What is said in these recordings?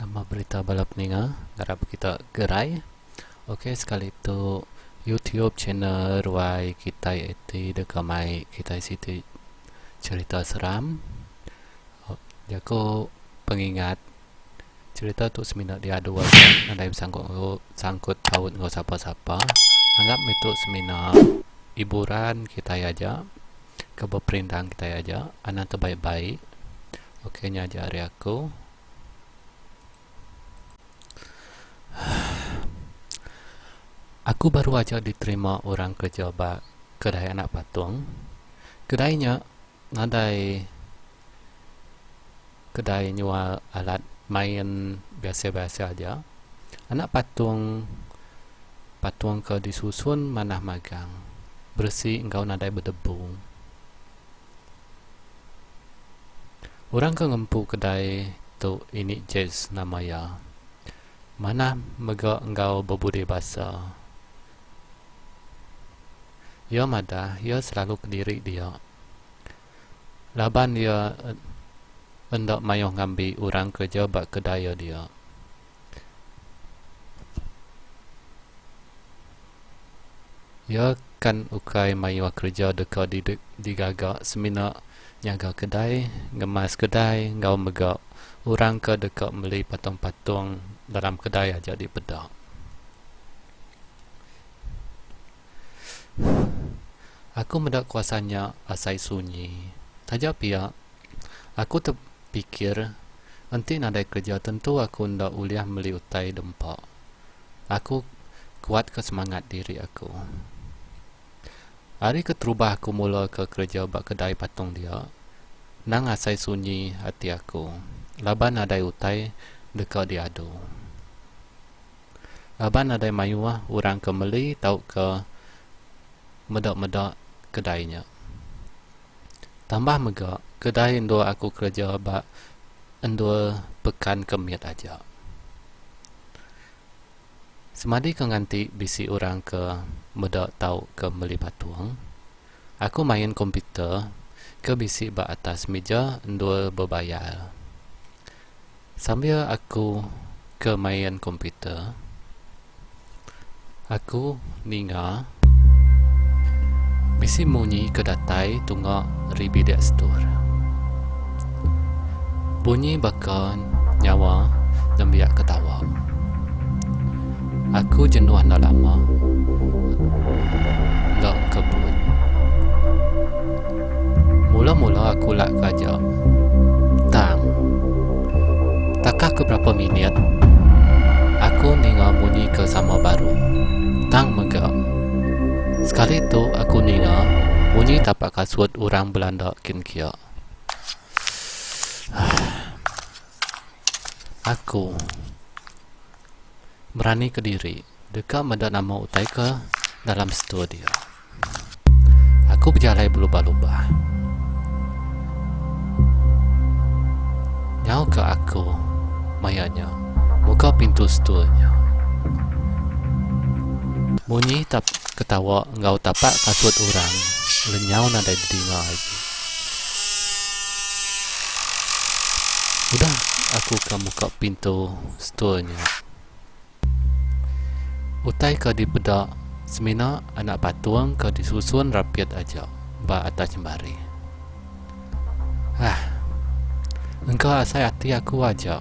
Nama berita bala peninga ngarap kita gerai. Ok sekali tu YouTube channel ruai kitai iti deka mai kitai siti cerita seram. Jaku pengingat cerita tu semina diadu aja nadai besangkut sangkut paut enggau sapa sapa. Anggap meh tu semina hiburan kitai aja ke beperindang kitai aja anang tebaik baik. Ok nya aja ari aku. Aku baru aja diterima orang kereja ba kedai anak patung. Kedai nya nadai kedai nyual alat main biasa-biasa aja. Anak patung patung ke disusun manah magang beresi enggau nadai bedebu. Orang ke ngempu kedai tu ini Jez nama iya. Manah mega enggau bebudi basa. Iya madah iya selalu kediri dia. Laban iya enda mayuh ngambi orang kereja ba kedai iya dia. Iya kan ukai mayuh kereja deka digaga semina nyaga kedai, ngemas kedai enggau mega orang ke deka meli patung-patung dalam kedai aja dipeda. Aku meda kuasa nya asai sunyi. Taja pia, aku tepikir enti nadai kereja tentu aku enda ulih meli utai dempa. Aku kuatka semangat diri aku. Ari keterubah aku mula ke kereja ba kedai patung dia, nang asai sunyi ati aku laban nadai utai deka diadu. Laban nadai mayuh orang ke meli tauka meda-meda kedai nya. Tambah mega, kedai endur aku kereja ba endur pekan ke mit aja. Semadi ke nganti bisi orang ke meda tauka meli patung, aku main komputer ke bisi ba atas mija endur bebayar. Sambil aku ke main komputer, aku ninga bisi munyi ke datai tunga ari bilik setor. Bunyi baka nyawa nembiak ketawa. Aku jenuh enda lama enda kebun. Mula-mula aku lak ke aja. Tang, takah ke berapa minit, aku ninga munyi ke sama baru. Tang mega, sekali tu aku ninga munyi tapak kasut orang belanda kin kia. Aku berani kediri deka meda nama utai ke dalam store dia. Aku bejalai belubah-lubah. Nyau ke aku maya nya muka pintu stul nya. Munyi tap ketawa enggau tapak kasut orang lenyau nadai didinga agi. Udah aku ke muka pintu stul nya. Utai ke dipeda semina anak patung ke disusun rapit aja ba atas jemari. Hah. Engka asai ati aku aja,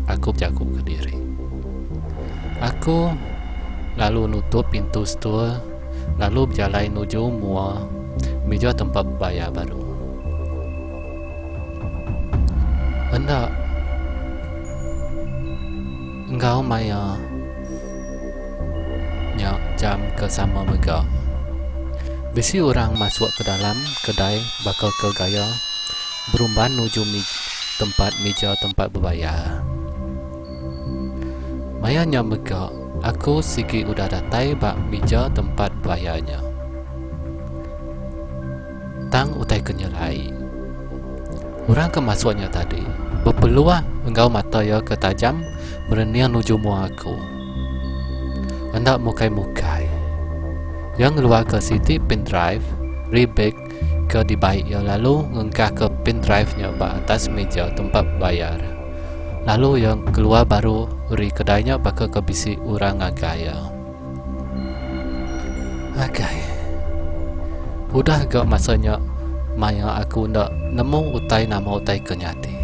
aku bejaku kediri. Aku lalu nutup pintu stor lalu bejalai nuju mua mija tempat bebayar baru. Enda. Enggau maya nya jam ke sama mega. Bisi orang masuk ke dalam kedai baka ke gaya berumban nuju tempat mija tempat bebayar. Maya nya mega aku sigi udah datai ba mija tempat bebayar nya. Tang utai ke nyelai. Orang ke masuk nya tadi bepeluh enggau mata iya ke tajam merening nuju mua aku. Enda mukai-mukai. Iya ngeluarka siti pen drive rebag ke dibai iya lalu ngengkahka pen drive nya ba atas meja tempat bebayar. Lalu iya keluar baru ari kedai nya baka ke bisi orang ngagai iya. Akai. Udah ga masa nya maya aku enda nemu utai nama utai ke nyadi.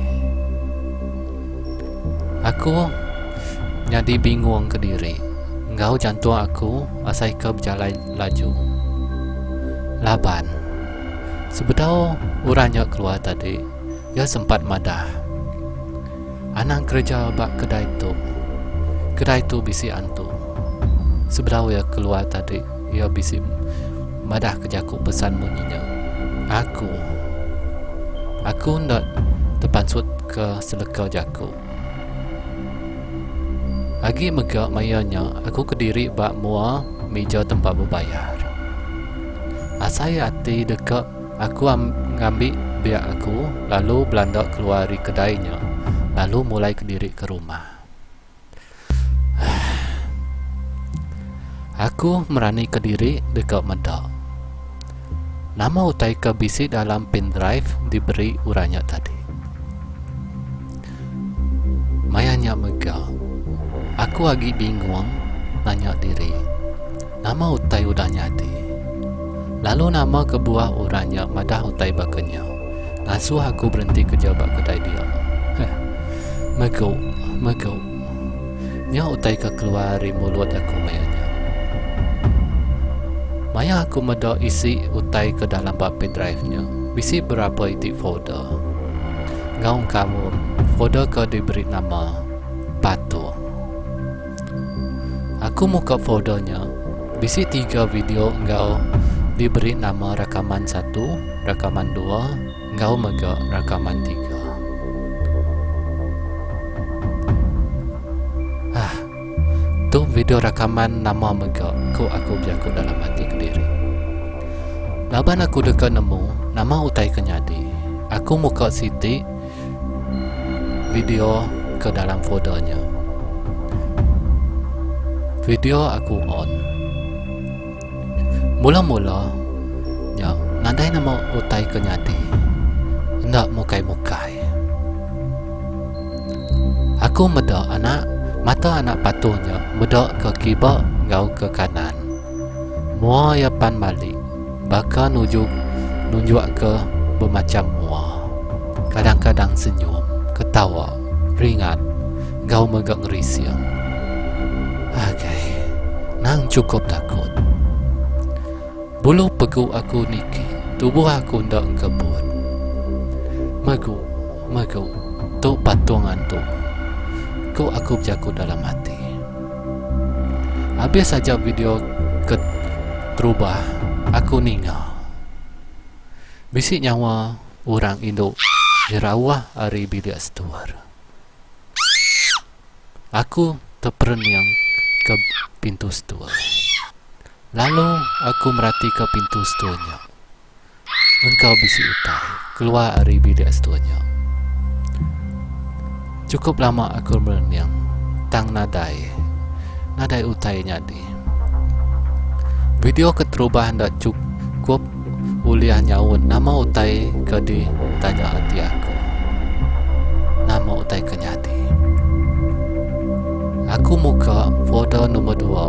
Aku nyadi bingung kediri enggau jantung aku asaika bejalai laju. Laban sebedau orang nya keluar tadi iya sempat madah anang kereja ba kedai tu. Kedai tu bisi antu. Sebedau iya keluar tadi iya bisi madah ke jaku pesan munyi nya. Aku aku enda tepansut ke seleka jaku. Agi mega maya nya aku kediri ba mua mija tempat bebayar. Asai ati deka aku ngambi biak aku lalu belanda keluar ari kedai nya lalu mulai kediri ke rumah. Aku meranika diri deka meda nama utai ke bisi dalam pendrive diberi orang nya tadi. Maya nya mega, aku agi bingung nanya diri nama utai udah nyadi lalu nama kebuah orang nya madah utai baka nya ngasuh aku berenti keja ba kedai dia. Heh. Megu, megu. Nya utai ke keluar ari mulut aku maya nya. Maya aku meda isi utai ke dalam ba pendrive nya, bisi berapa iti folder. Enggau engkaum folder ke diberi nama Patung. Aku muka folder nya, bisi tiga video enggau diberi nama rakaman satu, rakaman dua enggau mega rakaman tiga. Ah, tu video rakaman nama mega, ku aku bejaku dalam ati kediri. Laban aku deka nemu nama utai ke nyadi, aku muka siti video ke dalam folder nya. Video aku on. Mula-mula nya nadai nama utai ke nyadi. Enda mukai-mukai. Aku meda anak mata anak patung nya meda ke kiba enggau ke kanan. Mua iya pan malik baka nuju nunjukka bemacham mua. Kadang-kadang senyum, ketawa, ringat enggau mega ngerising. Agai, nang chukup takut. Bulu pegu aku niki, tubuh aku enda engkebut. Megu, megu, tu patung antu. Ku aku bejaku dalam ati. Abis aja video ke terubah aku ninga. Bisi nyawa orang indu nyerauh ari bilik setor. Aku teperening ke pintu setor. Lalu aku meratika pintu setor nya. Engkau bisi utai keluar ari bilik setor nya. Chukup lama aku merening tang nadai nadai utai nyadi. Video keterubah enda chukup ulih nyaut nama utai ke ditanya ati aku. Nama utai ke nyadi. Aku muka folder nombor dua.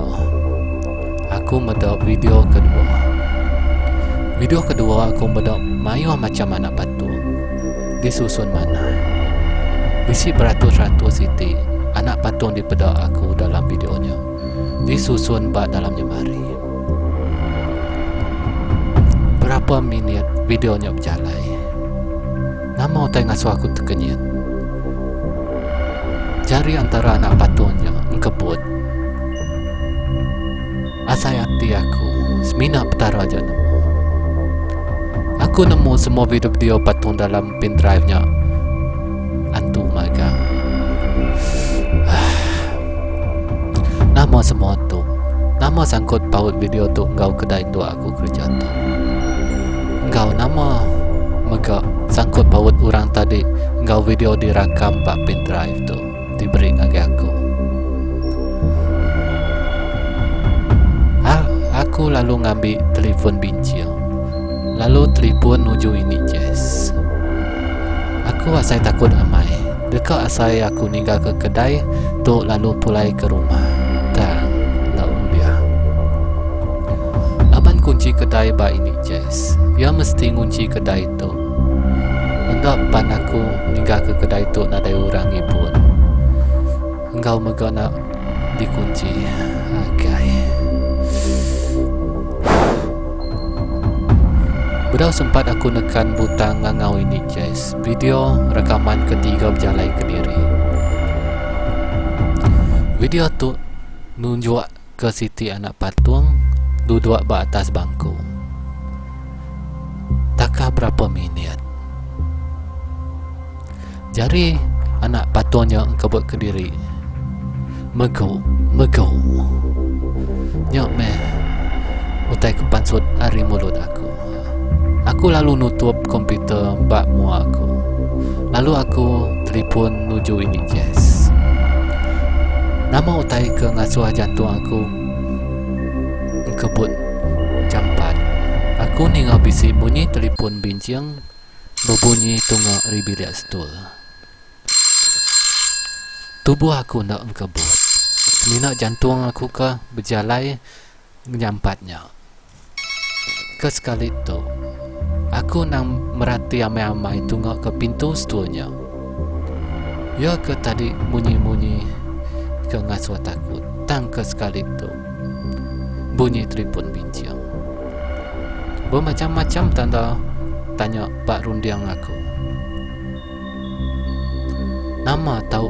Aku meda video kedua. Video kedua aku meda mayuh macham anak patung disusun manah. Bisi beratus-ratus iti anak patung dipeda aku dalam video nya disusun ba dalam nyemari. Berapa minit video nya bejalai. Nama utai ngasuh aku tekenyit. Jari antara anak patung nya engkebut. Asai ati aku semina Petara aja nemu. Aku nemu semua video-video patung dalam pendrive nya antu magang. Nama semua tu? Nama sangkut paut video tu enggau kedai endur aku kereja tu? Enggau nama mega sangkut paut orang tadi enggau video dirakam ba pendrive tu diberi ngagai aku? Aku lalu ngambi telefon binching lalu telefon nuju ini Jess. Aku asai takut amai. Deka asai aku ninggalka kedai tu lalu pulai ke rumah. Tang enda ulih. Laban kunchi kedai ba ini Jess. Iya mesti ngunchi kedai tu. Enda pan aku ninggalka kedai tu nadai orang ngibun. Enggau mega enda dikunchi. Akai. Bedau sempat aku nekan butang ngangau ini Jess. Video rakaman ketiga bejalai kediri. Video tu nunjuk ke siti anak patung duduk ba atas bangku. Takah berapa minit. Jari anak patung nya engkebut kediri. Megu, megu. Nya meh utai ke pansut ari mulut aku. Aku lalu nutup komputer ba mua aku. Lalu aku telipun nuju ini Jess. Nama utai ke ngasuh jantung aku engkebut jampat. Aku ninga bisi munyi telipun binching bebunyi tunga ari bilik setul. Tubuh aku enda engkebut. Semina jantung aku ke bejalai ngenyampat nya. Ke sekali tu, aku endang merati amai-amai tunga ke pintu setul nya. Iya ke tadi munyi-munyi ke ngasuh takut tang ke sekali tu bunyi telipun binching. Bemacham-macham tanda tanya ba runding aku. Nama tau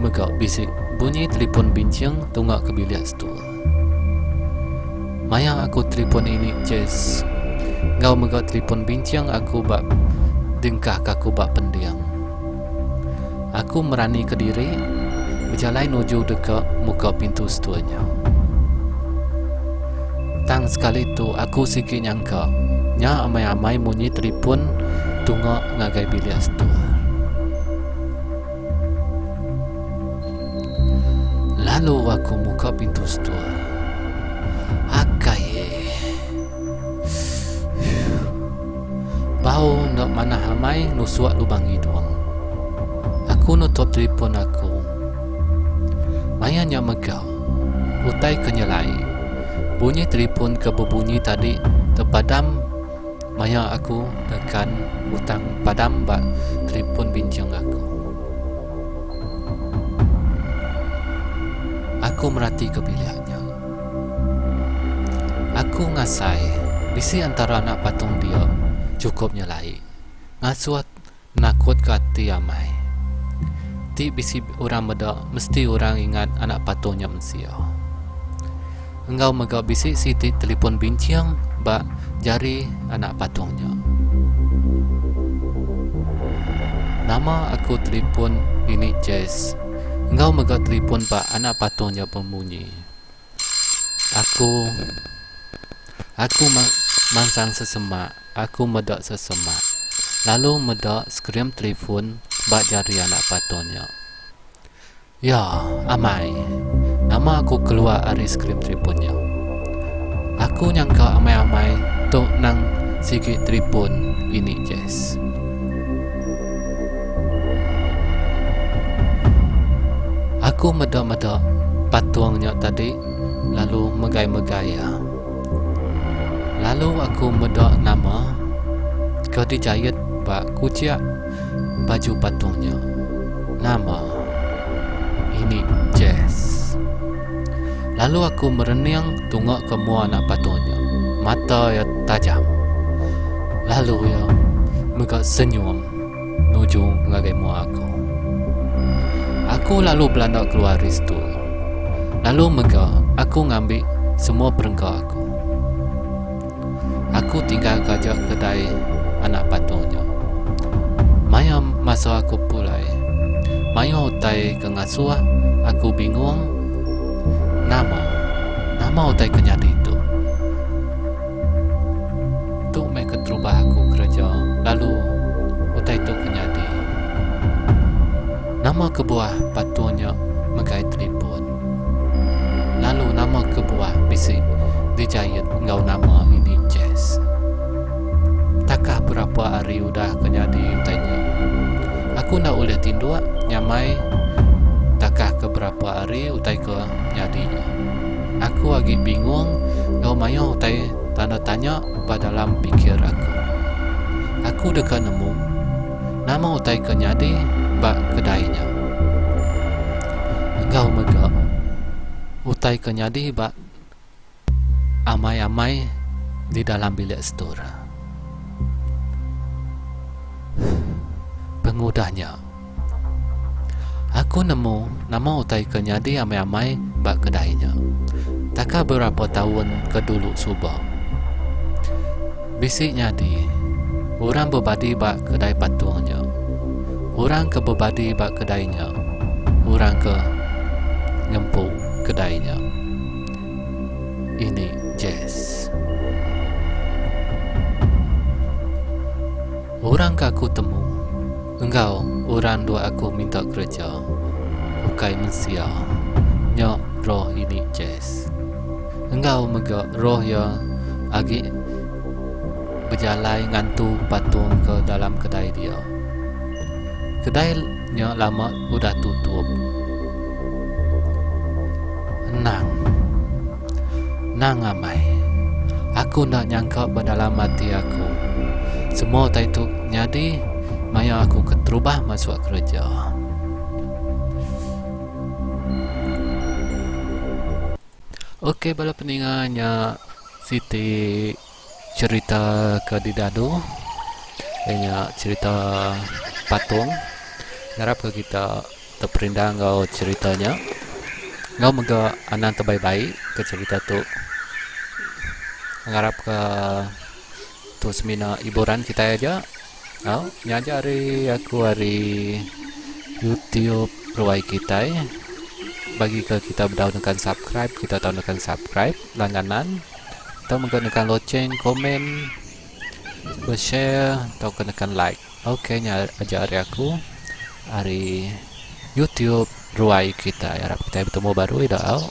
mega bisi bunyi telipun binching tunga ke bilik setul. Maya aku telipun ini Jess enggau mega telipun binching aku ba dingkah ka aku ba pending. Aku merani kediri bejalai nuju deka muka pintu setul nya. Tang sekali tu aku sigi nyangka nya amai-amai munyi telipun tunga ngagai bilik setul. Lalu aku muka pintu setul. Akai. Bau enda manah amai nusuk lubang hidung. Aku nutup telipun aku. Maya nya mega, utai ke nyelai. Bunyi telipun ke bebunyi tadi tepadam maya aku nekan butang padam ba telipun binching aku. Aku meratika bilik nya. Aku ngasai bisi antara anak patung dia chukup nyelai ngasuh Nakutka ati amai. Ti bisi orang meda mesti orang ingat anak patung nya mensia. Enggau mega bisi siti telipon binching ba jari anak patung nya. Nama aku telipon ini Jess enggau mega telipon ba anak patung nya bemunyi. Aku aku mansang sesemak aku meda sesemak lalu meda skrin telefon ba jari anak patung nya. Ya amai nama aku keluar ari skrin telefon nya. Aku nyangka amai-amai tu nang sigi telefon ini Jess. Aku meda-meda patung nya tadi lalu megai-megai iya. Lalu aku meda nama ke dijait ba kuchik baju patung nya. Nama ini Jess. Lalu aku merening tunga ke mua anak patung nya. Mata iya tajam. Lalu iya mega senyum nuju ngagai mua aku. Aku lalu belanda keluar ari setul. Lalu mega aku ngambi semua perengka aku. Aku tinggal ke aja kedai anak patung nya. Maya masa aku pulai, mayuh utai ke ngasuh aku bingung nama nama utai ke nyadi tu. Tu meh keterubah aku kereja lalu utai tu ke nyadi. Nama kebuah patung nya megai telipon? Lalu nama kebuah bisi dijait enggau nama ini Jess? Takah berapa hari udah ke nyadi utai nya. Aku enda ulih tinduk nyamai takah ke berapa hari utai ke nyadi nya. Aku agi bingung enggau mayuh utai tanda tanya ba dalam pikir aku. Aku deka nemu nama utai ke nyadi ba kedai nya. Enggau mega utai ke nyadi ba amai-amai di dalam bilik setor. Pengudah nya, aku nemu nama utai ke nyadi amai-amai ba kedai nya. Taka berapa taun ke dulu suba, bisi nyadi orang bebadi ba kedai patung nya. Orang ke bebadi ba kedai nya, orang ke ngempu kedai nya. Ini Jess. Orang ke aku temu enggau orang dua aku minta kereja ukai mensia nya roh ini Jess. Enggau mega roh iya agi bejalai ngantu patung ke dalam kedai dia. Kedai nya lama udah tutup. Endang. Nang amai. Aku enda nyangka ba dalam ati aku. Semua utai tu nyadi maya aku keterubah masuk kereja. Ok bala peninga nya siti cherita ke didadu iya nya cherita patung ngarap ke kita teperindang enggau cherita nya enggau mega anang tebai-bai ke cherita tu ngarap ka tu semina hiburan kitai aja au nya aja ari aku ari YouTube ruai kitai bagi ke kita bedau nekan subscribe kita tau nekan subscribe langganan tau mega nekan loceng komen beshare tauka nekan like. Ok nya aja ari aku ari YouTube ruai kitai arap kitai betemu baru ida au.